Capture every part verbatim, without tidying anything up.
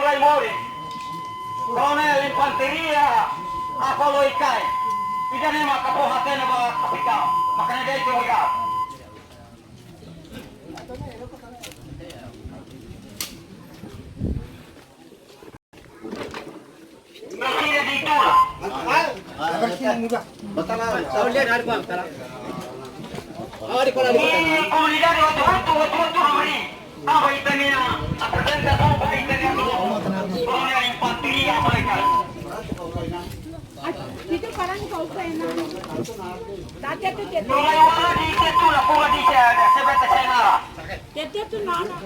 Rai moris. Koronel Infantaria Apolo Ikai. Ida-ne'e maka fó hatene ba kapitaun. Maka ne'e de'it, obrigadu. Mentira di tula. Ini komunidade waktu-waktu, waktu-waktu memberi. Apa itu nia? Apresentasaun ba ita-nia koronel infantaria mereka. Itu sekarang kau pernah. Tadi itu dia. Mulai wala di tula, pura di saya, sebete senara. Dia itu nana.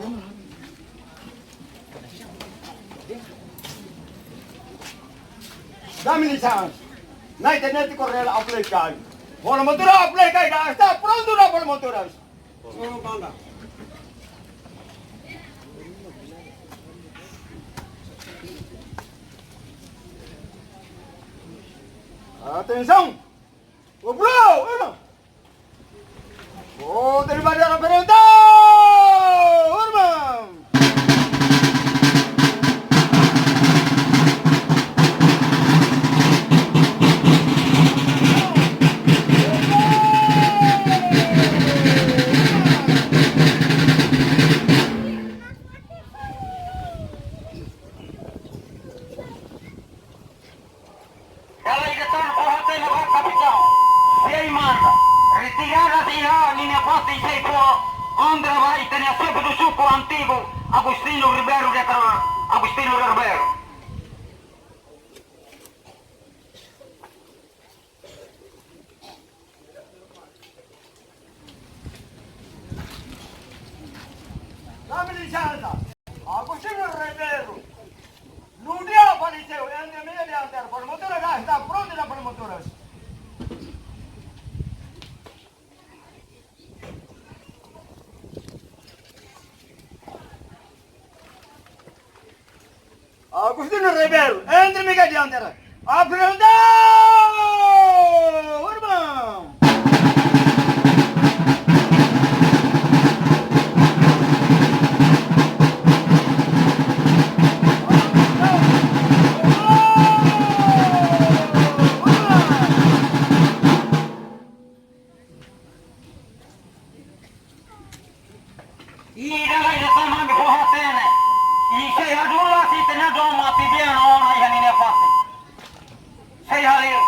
Dá-me licença. Na internet, coronel Apolo Ikai. Promotora Apolo Ikai, já está pronto na promotora. Atenção! Ô, bro, irmão! Ô, tem barreira pergunta! Irmão! Dala ida tan fó hatene ba kapitaun. Sei manda. Retirada sira ninia fatin sei fó. Kontra ba ita-nia xefe do suku antigu, Agostinho Ribeiro de Carvalho. Agostinho Ribeiro. Dá-me licença. Agostinho Ribeiro. No dia faleceu, entre meia de anter, promotora já está pronta na promotora. Agostinho Ribeiro, entre meia de anter. Aprenda, irmão! Ida-ne'e ita tan mami fó hatene. I sei hadulas ita-nia domin atu dehan ona iha ninia fatin. Sei halir,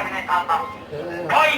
Oi,